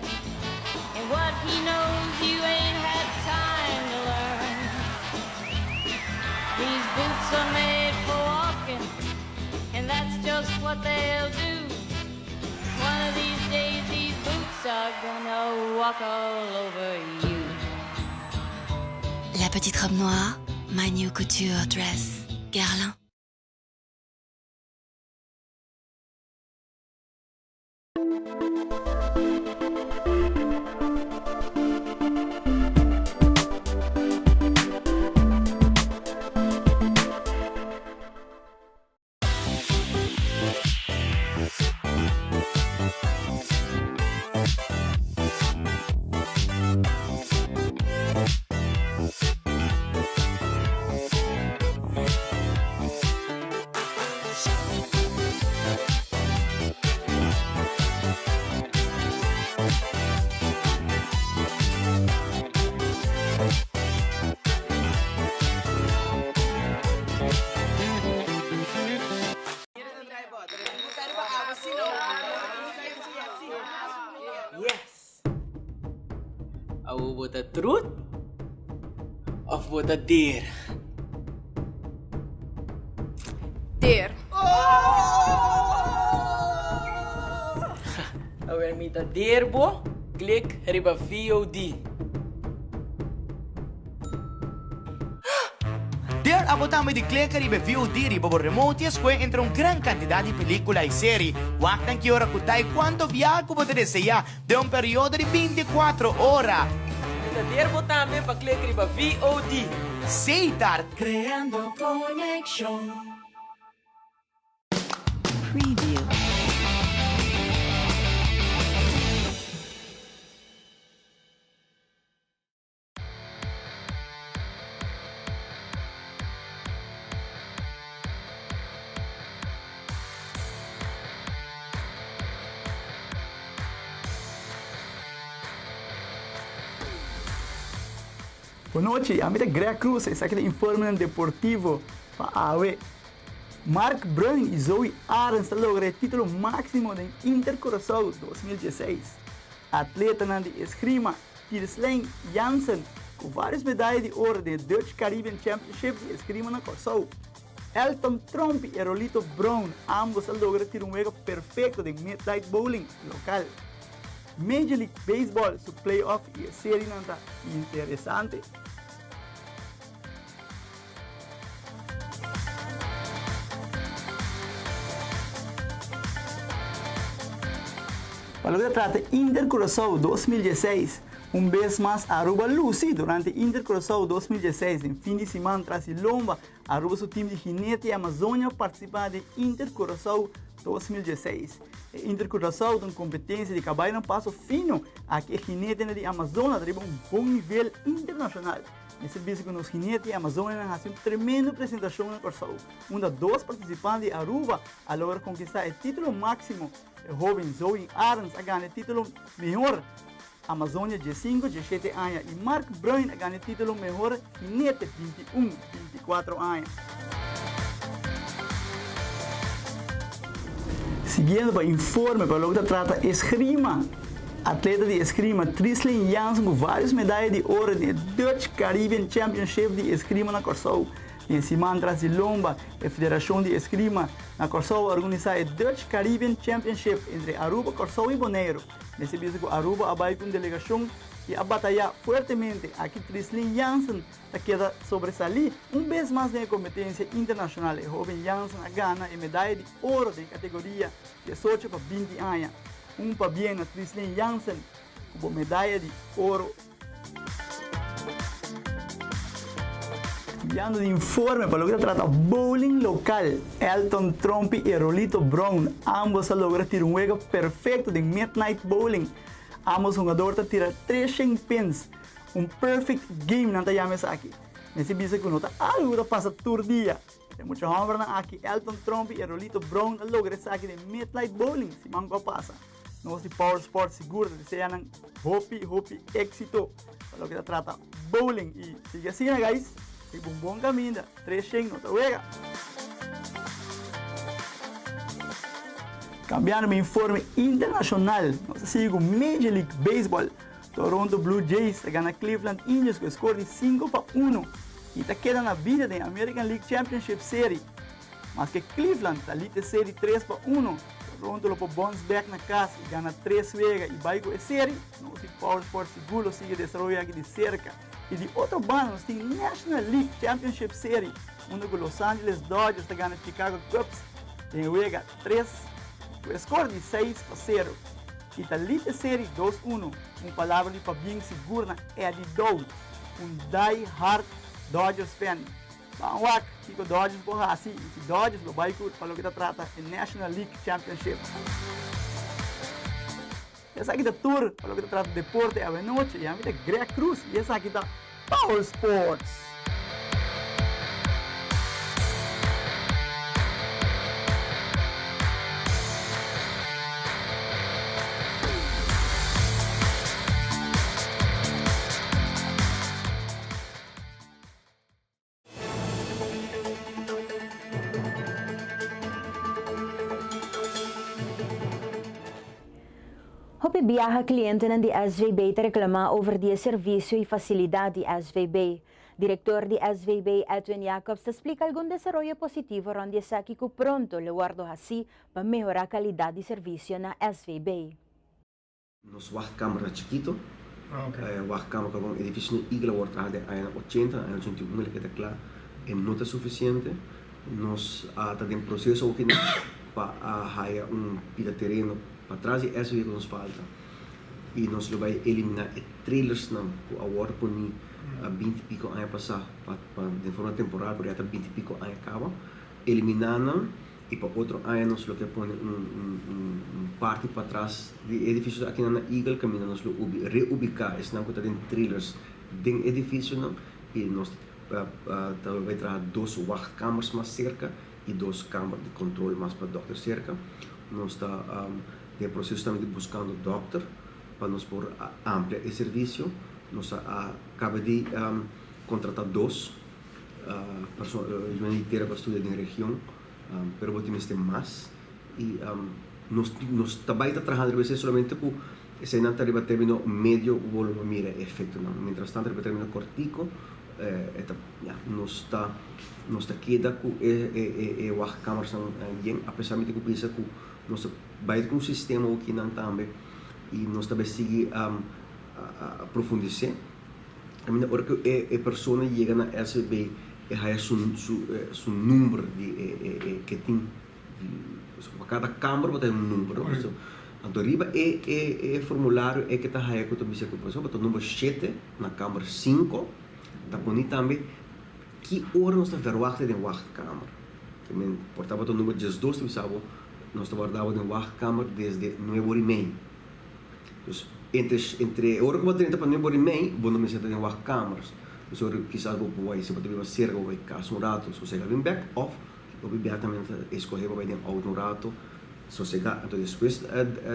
Speaker 8: And what he knows you ain't had time to learn. These boots are made for walking, and that's just what they'll do. One of these days these boots are gonna walk all over you.
Speaker 13: La petite robe noire, my new couture dress, Guerlain.
Speaker 14: Yes! Awo bo ta truth of bo ta dare?
Speaker 15: Dare.
Speaker 14: Awer mi ta dare bo, click riba VOD.
Speaker 9: Der abo tambe di kleka riba e VOD riba bo remote i escohe entre un gran cantidad di pelicula i seri. Wak nan ki ora cu ta i cuanto biaha cu bo ta desea den un periodo di binticuatro ora.
Speaker 14: Mi ta der bo tambe pa klek riba VOD.
Speaker 9: Setar.
Speaker 16: Creando conexion.
Speaker 13: Preview.
Speaker 17: Bon nochi, ami ta Greg Cruz, esaki ta informenan deportivo pa awe. Mark Bruin y Zoe Arends ta logra e titulo maximo den Inter Curaçao 2016. Atletanan di esgrima Kirslijn Jansen ku vários medaya di oro den e Dutch Caribbean Championship di esgrima na Kòrsou. Elton Tromp i Erolito Brown ámbos a logra tira un wega perfekto den Midnight Bowling lokal. Major League Baseball su playoff i e serinan ta interesante. Pa loke ta trata Inter Curaçao 2016, un bes mas Aruba luci durante Inter Curaçao 2016 den fin di siman tras di lomba Aruba su team di Jinete y Amazonia participa den Inter Curaçao 2016. E Inter Curaçao ta un competencia di cabaynan paso fino, aki e jinetenan di Amazona ta riba un bon nivel internacional. Mester bisa ku nos jinete i amazonenan hasi un tremendo presentashon na Kòrsou, unda dos partisipante di Aruba a logra konkistá e título máksimo. E hóben Zoe Arends a gana e título Mehor Amazonia diesinku, diesshete aña i Mark Bruin a gana e título Mehor Jinete 21, 24 aña. Siguiendo pa informe pa loke ta trata esgrima, atleta di esgrima Trislin Jansen ku varios medaya di oro den e Dutch Caribbean Championship di esgrima na Kòrsou. Den e siman tras di lomba, e Federashon di Esgrima na Kòrsou a organisá e Dutch Caribbean Championship entre Aruba, Kòrsou i Boneiru. Mester bisa ku Aruba a bai ku un delegashon i a batayá fuertemente. Aki Trislin Jansen ta keda sobresalí un bes mas den e kompetensia internashonal. E hóben Jansen a gana e medaya di oro den kategoria diesocho pa 20 aña. Un pabien na Trislin Jansen ku bo medaya di oro. Cambiando di informe pa loke ta trata bowling lokal, Elton Trompi i Rolito Brown ambos a logra tira un wega perfekto den Midnight Bowling. Ambos hungador ta tira 300 pins. Un perfect game nan ta yama esaki. Mester bisa ku no ta algu ku ta pasa tur dia. E mucha hòmbernan aki, Elton Tromp i Erolito Brown a logra esaki den Midnight Bowling siman ku a pasa. Nos di Power Sport sigur ta desea nan hopi hopi éksito pa loke ta trata bowling. I sigui asina guys, riba un bon kaminda, 300 no ta wega. Kambiando mi informe internashonal, nos ta sigui ku Major League Baseball. Toronto Blue Jays ta gana Cleveland Indians ku e skor di sinku pa unu i ta keda na bida den American League Championship Serie. Maske Cleveland ta lead e seri tres pa uno, Toronto lo por bons bek na kas i gana tres wega i bai ku e seri. Nos di Power Sports sigur lo sigui desaroyo aki di serka. I di otro banda nos tin National League Championship Serie unda ku Los Angeles Dodgers ta gana Chicago Cubs den e wega tres ku e skor di seis pa sero i ta lead e seri dos uno. Un palabra di pabien sigur na Eddie Dow, un die hard Dodgers fan. Ban wak kiko Dodgers por hasi i si Dodgers lo bai ku pa loke ta trata e National League Championship. Esaki ta tur pa loke ta trata deporte awenochi i ami ta Greg Cruz i esaki ta Power Sports!
Speaker 1: Hopi biaha clientenan di SVB ta reclama over di e servicio y facilidad di SVB. Director di SVB Edwin Jacobs ta splica algun desaroyo positivo rond di esaki cu pronto lo wordo haci pa mehora calidad di servicio na SVB.
Speaker 18: Nos wachtkamer ta chikito. E wachtkamer ku algun edifisio na Eagle a wòrdu traha den añanan ochenta, aña ochenta i un el a keda kla. E no ta sufisiente. Nos a ta den proseso awor pa a haya un pida tereno patras di SW ku nos falta i nos lo bai eliminá e trailersnan ku a wòrdu poní binti piko aña pasá pa den forma temporal pero ya ta binti piko aña kaba. Eliminá nan. I pa otro aña nos lo ke pone un un parti patras di e edificio akinan na Eagle kaminda nos lo ubi reubiká esnan ku ta den trailers den edificionan i nos ta bai traha dos wachtkamers mas serka i dos kamber di kontrol mas pa dòkter serka. Nos ta den e proseso tambe di buskando dòkter pa nos por amplia e servisio. Nos a kaba di kontratá dos. Persona di tera ku a studia den region, pero bo tin mester mas i nos nos ta bai ta trahando riba esei solamente ku eseinan ta riba termino medio bo lo mira e efektonan. Mientras tanto riba termino kortiko e ta ya nos ta nos ta keda ku e e e wachtkamersnan yen apesar mi tin ku bisa ku nos ta bai ku un sistema okinan tambe i nos ta bai sigui a profundis'é. Caminda ora cu e persona yega na SVB e haya su su su number di e e e ke tin di pa cada camber bo ta haya un number no so anto riba e e e formulario e ke ta haya cu ta bisa cu bo ta number shete na camber cinco ta poni tambe ki ora nos ta verwachta den wachtkamer ke men por ta bo ta number diesdos ta bisa bo nos ta warda bo den wachtkamer desde nuebe ora y mei. Dus entre entre e ora ku bo a drenta pa nuebe ora i mei, bo no mester ta den wachtkamers. Dus ora kisas bo por bai, si bo ta biba serka, bo bai kas un rato, sosega bin bèk, òf bo por biaha tambe ta eskohé pa bai den outo un rato, sosega, anto despues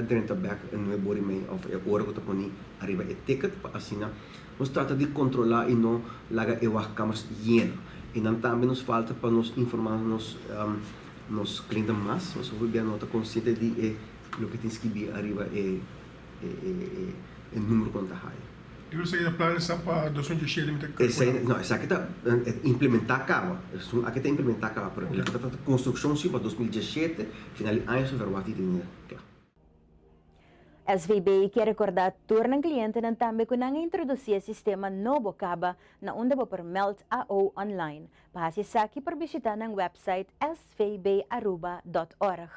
Speaker 18: drenta bèk nuebe ora i mei òf e ora ku ta poni ariba e ticket pa asina nos trata di kontrolá i no laga e wachtkamers yena. I nan tambe nos falta pa nos informá nos nos klientenan mas, pasobra hopi bia no ta konsiente di e Loke tin skibí ariba e e numero ku nan ta haya.
Speaker 19: Dios esaki ta plan esnan pa 2017 mi ta kalkulá.
Speaker 18: Esei no esaki ta implementá kaba. Esun aki ta implementá kaba pero loke ta trata konstrukshon si pa 2017 final di aña su verwagt di tene kla.
Speaker 1: SVB kier rekordá tur nan klientenan tambe ku nan a introdusí e sistema nobo kaba na unda bo por meld AO online. Pa hasi esaki por bishitá nan website svbaruba dot org.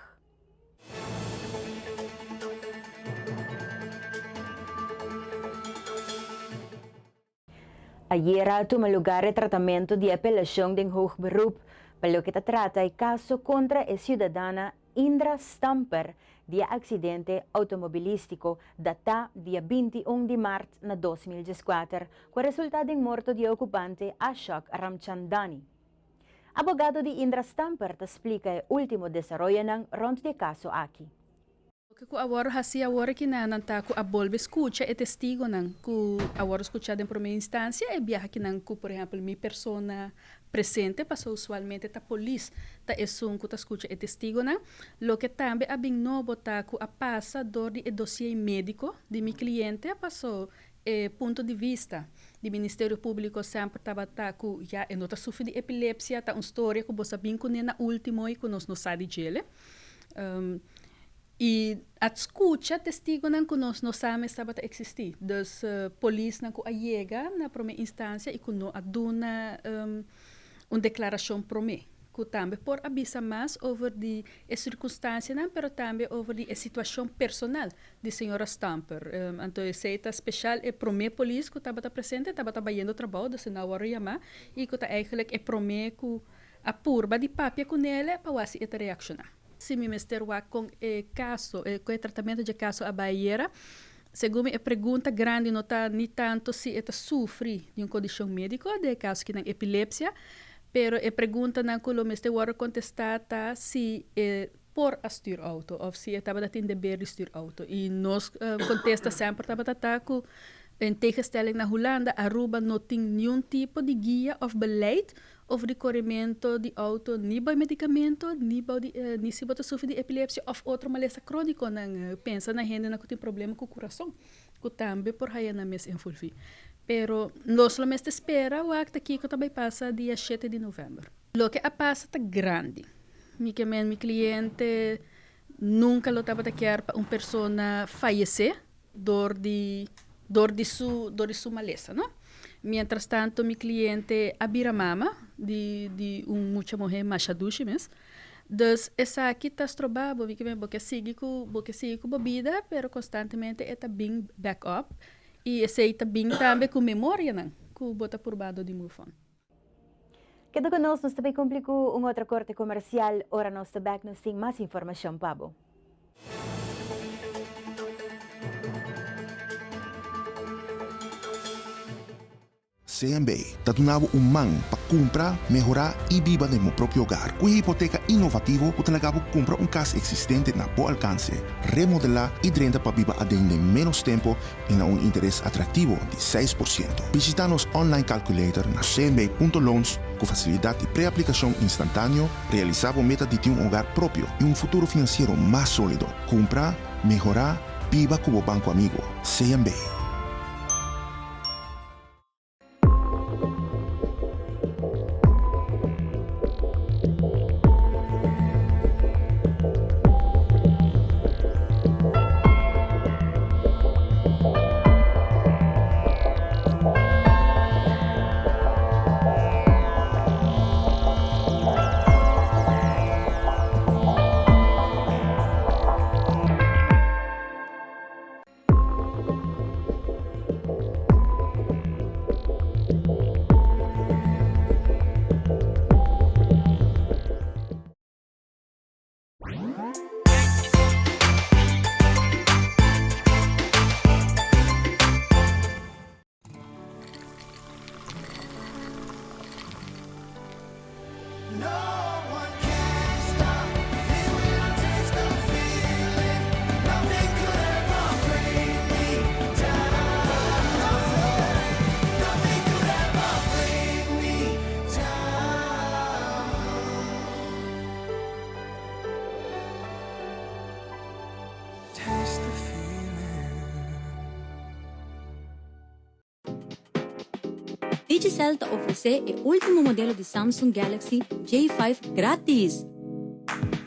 Speaker 1: Ayera a tuma lugar e tratamento di apelacion den hoog beroep pa loke ta trata e caso contra e ciudadana Indra Stamper di e accidente automobilistico data dia 21 di maart na 2014 cu a resulta den morto di e ocupante Ashok Ramchandani. Abogado di Indra Stamper ta splika e ultimo desaroyonan rond di e kaso aki.
Speaker 20: Loke ku a wòrdu hasi awor aki na nan ta ku a bolbe skucha e testigonan ku a wòrdu skuchá den promé instansia e biaha kinan ku por ehèmpel mi persona presente pasobra usualmente ta polis ta esun ku ta skucha e testigonan. Loke tambe a bin nobo ta ku a pasa dor di e dosié médiko di mi kliente paso. E punto di vista di Ministerio Públiko semper tabata ku ya e no ta sufri di epilepsia, ta un storia ku bo sa bin kuné na último i ku nos no sa di djele. I a skucha testigonan ku nos no sa mes tabata eksistí. Dus polisnan ku a yega na promé instansia i ku no a duna un deklarashon promé, ku tambe por a bisa mas over di e sirkunstansianan pero tambe over di e situashon personal di señora Stamper. Anto esei ta speshal e promé polis ku tabata presente tabata bayendo trabou, dus e no a wòrdu yamá i ku ta eigenlijk e promé ku a purba di papia ku nele pa wak si e ta reakshoná. Si mi mester wak kon e kaso, kon e tratamentu dje kaso a bai ayera, segun mi e pregunta grandi no ta ni tanto si e ta sufri di un kondishon médiko, den e kaso kinan epilepsia, pero e preguntanan ku lo mester wòrdu kontestá ta si e por a stuur auto of si e tabata tin deber di stuur auto. Y nos contesta semper tabata ta cu in tegenstelling na Hulanda, Aruba no tin niun tipo di guia of beleid over di coremento di auto ni bou medicamento ni bou di ni si bo ta sufri di epilepsia of otro malesa croniconan. Pensa na hendenan cu tin problema cu curason cu tambe por haya nan mes envolvi. Pero nos lo mester spera wak ta kico ta bay pasa dia shete di november. Loke a pasa ta grandi. Mi ke men mi kliente nunka lo tabata kier pa un persona fayesé dor di dor di su dor di su malesa no. Mientras tanto mi kliente a bira mama di di un mucha muhé masha dushi mes. Dus esaki ta stroba bo mi ke men bo ke sigui ku bo ke sigui ku bo bida pero konstantemente e ta bin back up i esei ta bin tambe ku memorianan ku bo ta purbando di move on.
Speaker 1: Keda ku nos, nos ta bai kumpli ku un otro korte komersial. Ora nos ta bèk nos tin mas informashon pa bo.
Speaker 21: CMB ta duna bo un man pa kumpra, mehorá i biba den bo propio hogar. Ku e hipoteka inovativo ku ta laga bo kumpra un kas eksistente na bo alkanse, remodelá i drenta pa biba aden den ménos tempu i na un interes atraktivo di 6%. Bishitá nos online calculator na cmb.loans ku fasilidat di pre-aplikashon instantáneo, realisá bo meta di tin un hogar propio i un futuro finansiero mas sólido. Kumpra, mehorá, biba ku bo banko amigo, CMB.
Speaker 22: Digicel ta ofresé e último modelo di Samsung Galaxy J5 grátis!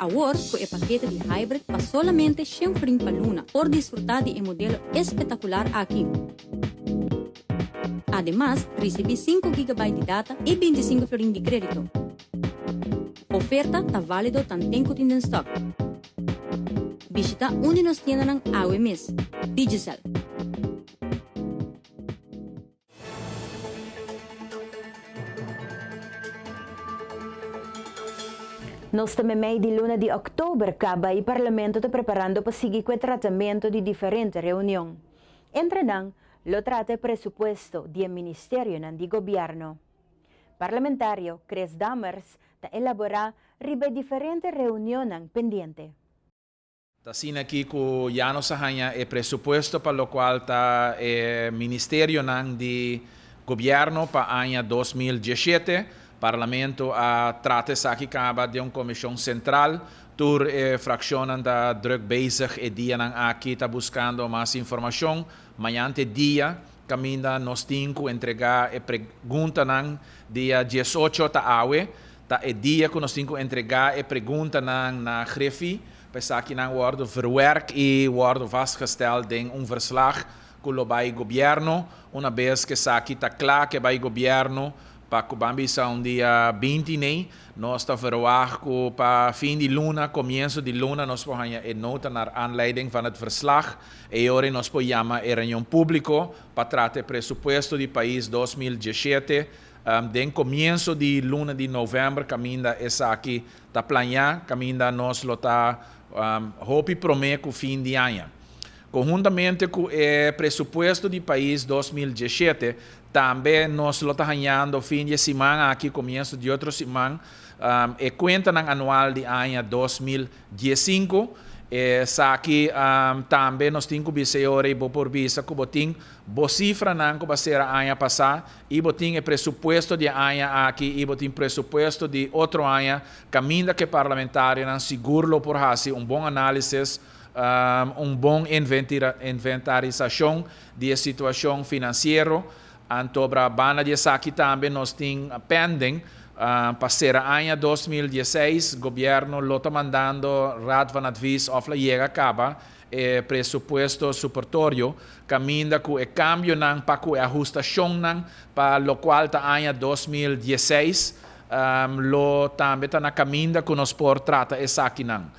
Speaker 22: Awor ku e pakete di Hybrid pa solamente shen florin pa luna por disfrutá di e modelo espetakular aki. Ademas, risibí sinku gigabyte di data i bintisinku florin di krédito. Oferta ta válido tanten ku tin den stòk. Bishitá un di nos tiendanan awe mes. Digicel.
Speaker 1: Nos ta meimei di luna di òktober kaba i Parlamento ta preparando pa sigui ku e tratamentu di diferente reunion. Entre nan lo trata e presupuesto di e ministerionan di gobièrnu. Parlamentario Chris Dammers ta elaborá riba e diferente reunionnan pendiente.
Speaker 23: Ta asina aki ku ya nos a haña e presupuesto pa lokual ta e ministerionan di gobièrnu pa aña 2017. Parlamento a trata esaki kaba den un komishon sentral. Tur e frakshonnan ta drùk bezig e dianan aki ta buskando mas informashon. Mañan t'e dia. kaminda nos tin ku entregá e preguntanan dia 18 ta awe, ta e dia ku nos tin ku entregá e preguntanan na Griffie, pa esakinan wòrdu verwerk i wòrdu vastgesteld den un verslag ku lo bai gobièrnu. Una bes ku esaki ta kla ku e bai gobièrnu pa ku ban bisa un dia 20 nei, nos ta verwagt ku pa fin di luna, komienso di luna nos por haña e nota naar aanleiding van het verslag. E ora nos por yama e reunion públiko pa trata e presupuesto di pais 2017 den komienso di luna di novèmber kaminda esaki ta planeá, kaminda nos lo ta hopi promé ku fin di aña. Konhuntamente ku e presupuesto di pais 2017, tambe nos lo ta hañando fin di e siman aki, komienso di otro siman, e kuentanan anual di aña 2015. Esaki tambe nos tin ku bisa e ora i bo por bisa ku bo tin bo sifranan ku bo a sera aña pasá i bo tin e presupuesto di e aña aki i bo tin presupuesto di otro aña kaminda ku e parlamentarionan sigur lo por hasi un bon análisis, un bon inventarisashon di e situashon finansiero. Anto bra banda di esaki tambe nos tin pending pa sera aña 2016 gobièrnu lo ta mandando Raad van Advies òf la yega kaba e presupuesto suportorio kaminda ku e kambionan pa ku e ahustashonnan pa lokual ta aña 2016 lo tambe ta na kaminda ku nos por trata esakinan.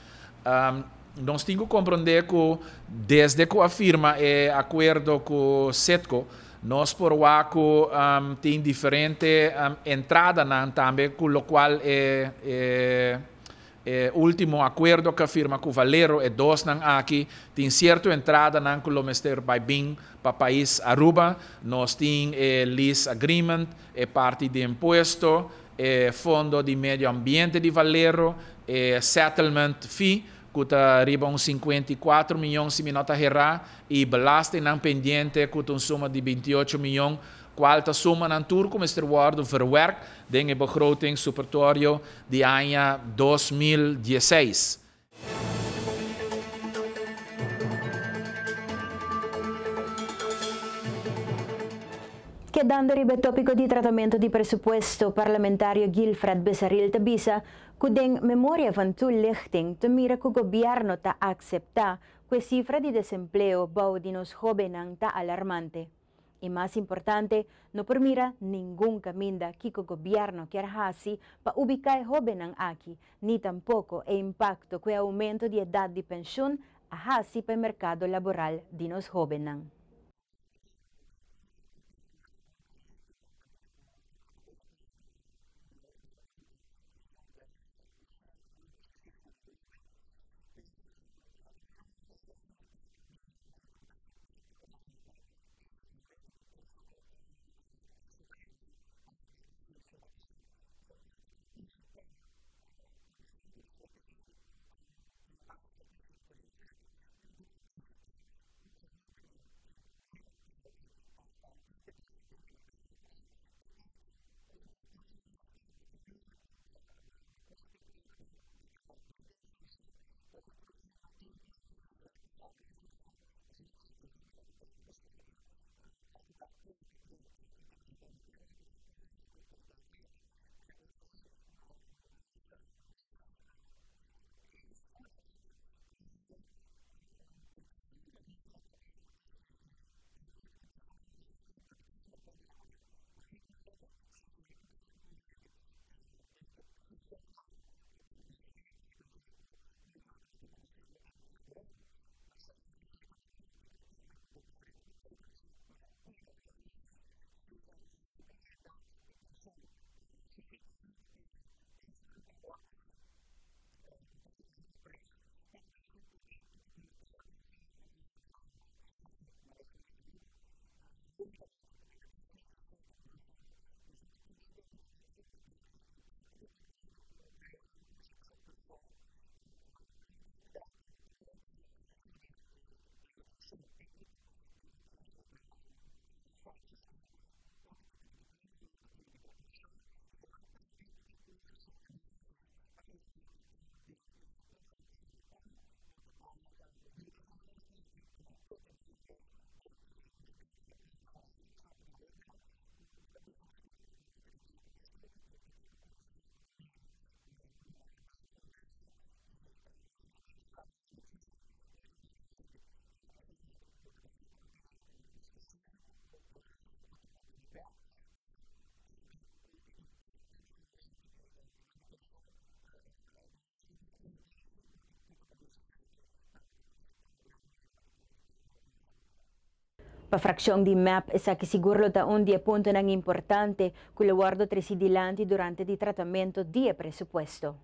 Speaker 23: Nos tin ku komprondé ku desde ku a firma e akuerdo ku Citgo, nos por wak ku tin diferente entradanan tambe ku lokual e e último akuerdo ku a firma ku Valero, e dosnan aki tin sierto entradanan ku lo mester bai bin pa pais Aruba. Nos tin e lease agreement, e parti di impuesto, e fondo di medio ambiente di Valero, e settlement fee ku ta riba un 54 mion si mi no ta herá i belastingnan pendiente ku ta un suma di 28 mion, kual ta sumanan tur ku mester wòrdu verwerk den e begroting supertorio di aña 2016.
Speaker 1: Kedando riba e tópiko di tratamentu di presupuesto, parlamentario Guilfred Besaril ta bisa ku den memoria van toelichting ta mira ku gobièrnu ta akseptá ku e sifra di desempleo bou di nos hóbennan ta alarmante. I mas importante, no por mira ningun kaminda kiko gobièrnu kier hasi pa ubiká e hóbennan aki, ni tampoko e impakto ku e oumento di edat di penshun a hasi pa e merkado laboral di nos hóbennan. Pa fraccion di mep esaki sigur lo ta un di e puntonan importante cu lo wordo treci dilanti durante di tratamento di e presupuesto.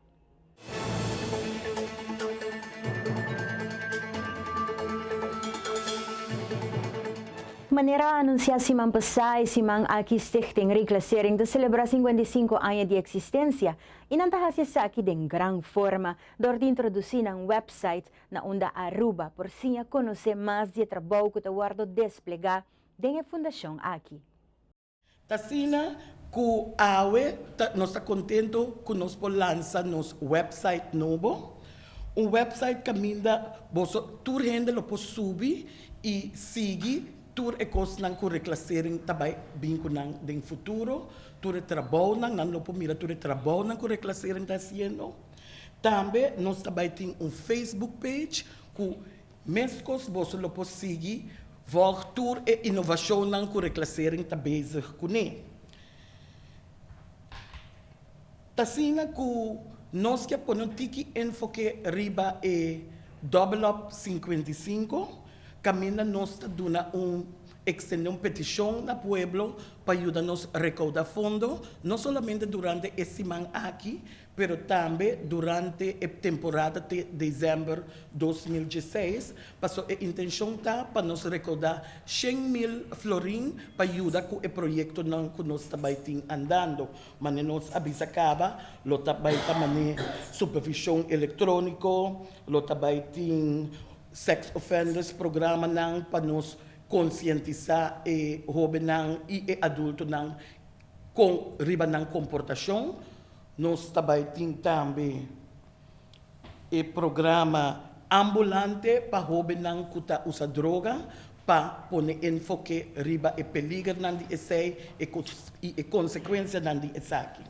Speaker 1: Manera a anuncia siman pasa, e siman aki Stichting Reclassering ta celebra 55 aña di existencia y nan ta haci esaki den gran forma dor di introduci nan website na unda Aruba por siña conoce mas di e trabou cu ta wordo desplega den e fundacion aki.
Speaker 2: Ta asina ku awe ta nos ta kontento ku nos por lansa nos website nobo. Un website kaminda boso tur hende lo por subi i sigui tur e kosnan ku Reclassering ta bai bin ku nan den futuro, tur e trabounan, nan lo por mira tur e trabounan ku Reclassering ta hasiendo. Tambe nos ta bai tin un Facebook page ku Meskos boso lo por sigui volg tur e inovashonnan ku Reclassering ta bezig kuné. Ta asina ku nos ke pone un tiki enfoke riba e Double Up 55, kaminda nos ta duna un ekstendé un petishon na pueblo pa yuda nos rekoudá fondo, no solamente durante e siman aki, pero tambe durante e temporada te december 2016, paso e intencion ta pa nos recauda 100.000 florin pa yuda cu e proyectonan cu nos ta bay tin andando. Mane nos a bisa caba, lo ta bay ta mane supervision electronico, lo ta bay tin sex offenders programanan pa nos concientisa e hobennan y e adultonan con riba nan comportacion. Nos ta bai tin tambe e programa ambulante pa hóbennan ku ta usa droga pa pone enfoke riba e peligernan di esei i e konsekuensianan di esaki.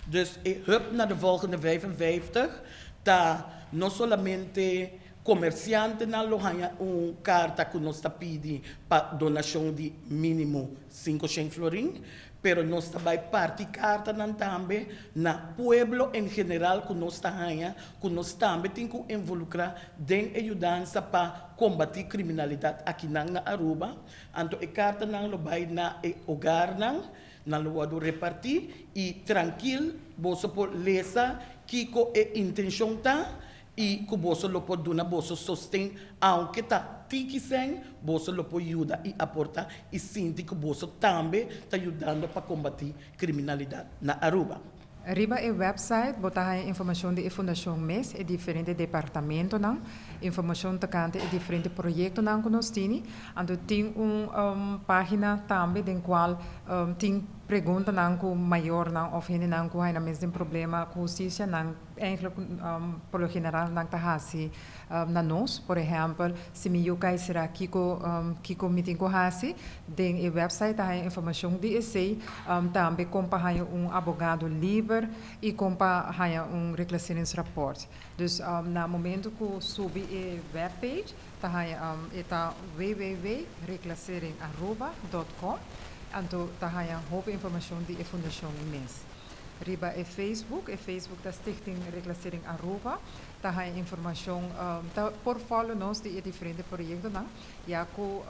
Speaker 2: Dus e Hup naar de Volgende 55 ta no solamente komersiantenan lo haña un karta ku nos ta pidi pa donashon di mínimo 500 florin, Pero nos ta bai parti kartanan tambe na pueblo en general ku nos ta haña ku nos tambe tin ku involukrá den e yudansa pa kombatí kriminalidat akinan na Aruba. Anto e kartanan lo bai na e hogarnan, nan lo wòrdu repartí i trankil boso por lesa kiko e intenshon ta I ku boso lo por duna boso sosten, aunke ta tiki sèn, boso lo por yuda i aportá i sinti ku boso tambe ta yudando pa kombatí kriminalidat na Aruba.
Speaker 3: Riba e website bo ta haña informashon di e fundashon mes, e diferente departamentonan, informashon tokante e diferente proyektonan ku nos tini. Anto tin un página tambe den kual tin preguntanan ku mayornan òf hendenan ku haña nan mes den problema ku hustisia nan Eigenlijk por lo general nan ta hasi na nos. Por ehèmpel, si mi yu kai sera kiko kiko mi tin ku hasi, den e wèpsait ta haña informashon di esei. Tambe kon pa haña un abogado liber i kon pa haña un reclasseringsrapport. Dus na momento ku subi e wèppage ta haña e ta www.reclasseringaruba dòt com anto ta haña hopi informashon di e fundashon mes. Riba e Facebook, e Facebook ta Stichting Reclassering Aruba, ta haña informashon, ta por follow nos di e diferente proyektonan, ya ku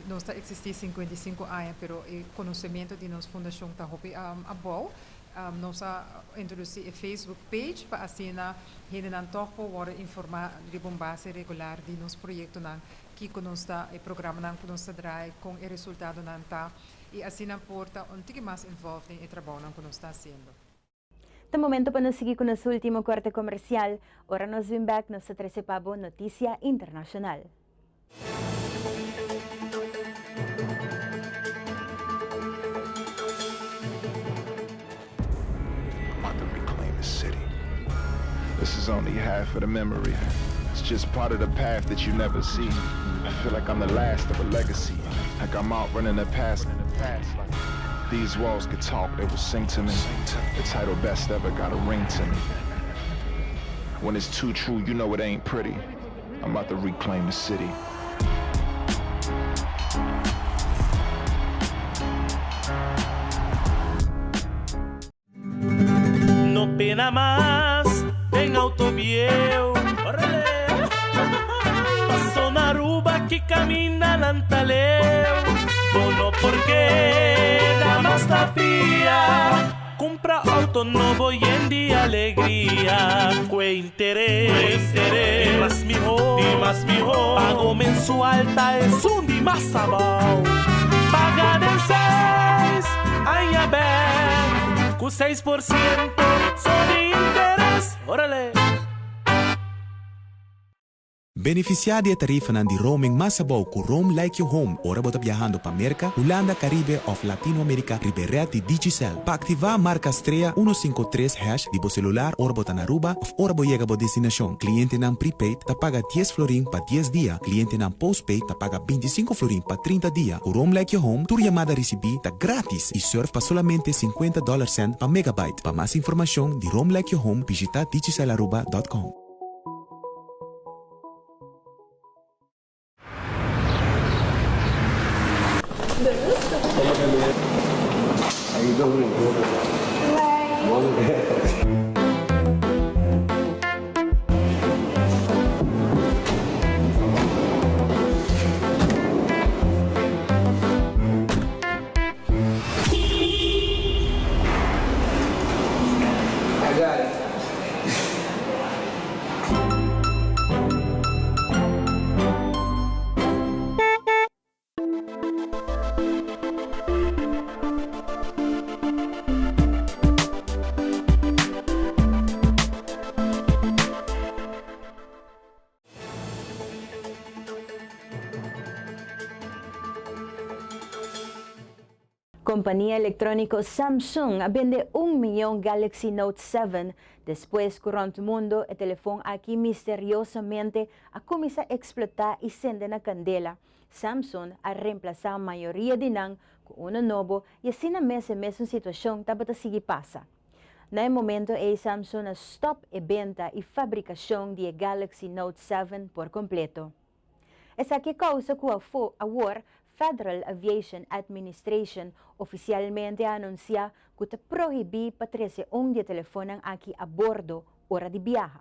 Speaker 3: nos ta eksistí 55 aña pero e konosementu di nos fundashon ta hopi abou. Nos a introdusí e Facebook page pa asina hendenan tòg por wòrdu informá riba un base regular di nos proyektonan, kiko nos ta, e programanan ku nos ta draai, kon e resultadonan ta. I asina por ta un tiki mas involved den e trabounan ku nos ta hasiendo.
Speaker 1: Ta momento pa nos sigui ku nos ultimo korte komersial. Ora nos bin bek nos ta trese pa bo notisia internashonal.
Speaker 4: I'm about to reclaim the city. This is only half of the memory. It's just part of the path that you never see. I feel like I'm the last of a legacy. Like I'm out running the past. These walls could talk, they would sing to me. The title best ever got a ring to me. When it's too true, you know it ain't pretty. I'm about to reclaim the city.
Speaker 24: No pena mas den auto bieu. Paso na Aruba ki caminda nan ta leu. Porque damas ta pia Cumpra auto nobo yen di alegria Cu e interes di mas miho di mas miho Pago mensual ta esun di mas abao Paga den seis aña bek Cu 6% so di interes Orale!
Speaker 5: Benefisiá di e tarifanan di roaming mas abou ku Roam Like Your Home ora bo ta biahando pa Merka, Hulanda, Karibe òf Latinoamerika riba e ret di Digicel. Pa aktivá, marka strea 153 hash di bo selular ora bo ta na Aruba òf ora bo yega bo destinashon. Klientenan prepaid ta paga dies florin pa dies dia, klientenan postpaid ta paga 25 florin pa 30 dia. Ku Roam Like Your Home tur yamada risibí ta grátis i surf pa solamente 50 dollar cent pa megabyte. Pa mas informashon di Roam Like Your Home bishitá digicelaruba.com.
Speaker 6: I got it.
Speaker 1: Kompania elektróniko Samsung a bende un mion Galaxy Note 7 despues ku rònt mundu e telefon aki misteriosamente a kuminsá eksplotá i sende na kandela. Samsung a remplasá mayoria di nan ku unu nobo i asina mes e mesun situashon tabata sigui pasa. Na e momento ei Samsung a stòp e benta i fabrikashon di e Galaxy Note 7 por kompleto. Esaki a kousa ku afó awor Federal Aviation Administration ofisialmente a anunsiá ku ta prohibí pa trese un di e telefonnan aki a bordo ora di biaha.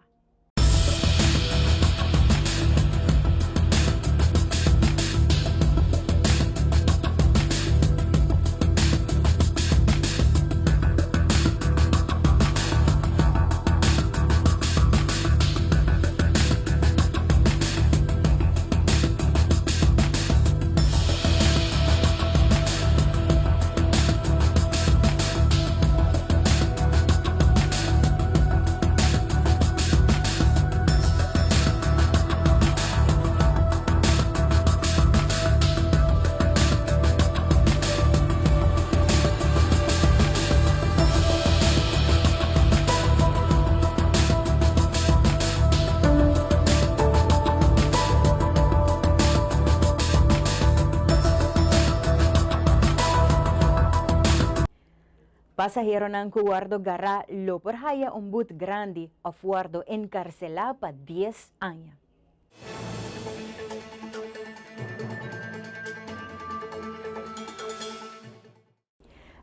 Speaker 1: Pasaheronan ku wòrdu gará lo por haya un but grandi òf wòrdu enkarselá pa dies aña.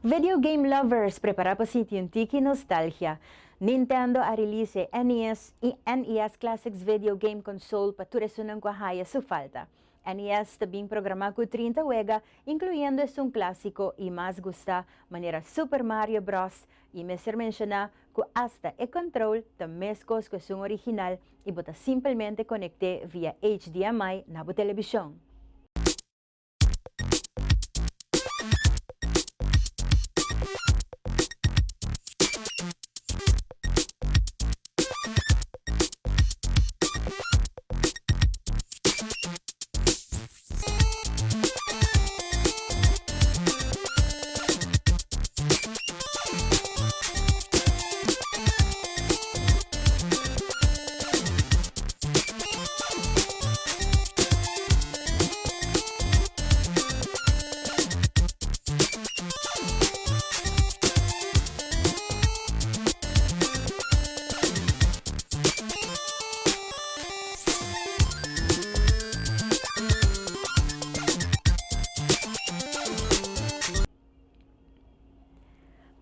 Speaker 1: Video game lovers prepara pa sinti un tiki nostalgia. Nintendo a release e NES y NES Classics Video Game Console pa tur esunnan cu a haya su falta. NES ta bin programa cu 30 wega, incluyendo esun clasico y mas gusta manera Super Mario Bros. Y mester menciona cu hasta e control ta mescos cu esun original y bo ta simpelmente conect'e via HDMI na bo television.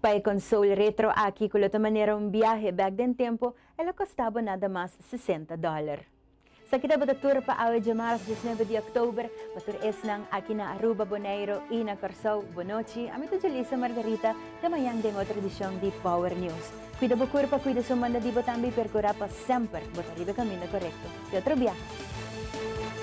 Speaker 1: Pa e console retro aki cu lo ta manera un biahe bek den tempo, el a costa bo nada mas 60 dollar. Esaki tabata tur pa awe djamars 19 di òktober. Pa tur esnan aki na Aruba, Boneiru i na Kòrsou, bonochi. Ami ta Julissa Margarita, te mañan den otro edishon di Power News. Kuida bo kurpa, kuida su manda di bo tambe i perkurá pa semper bo ta riba e kaminda korekto. Te otro biaha!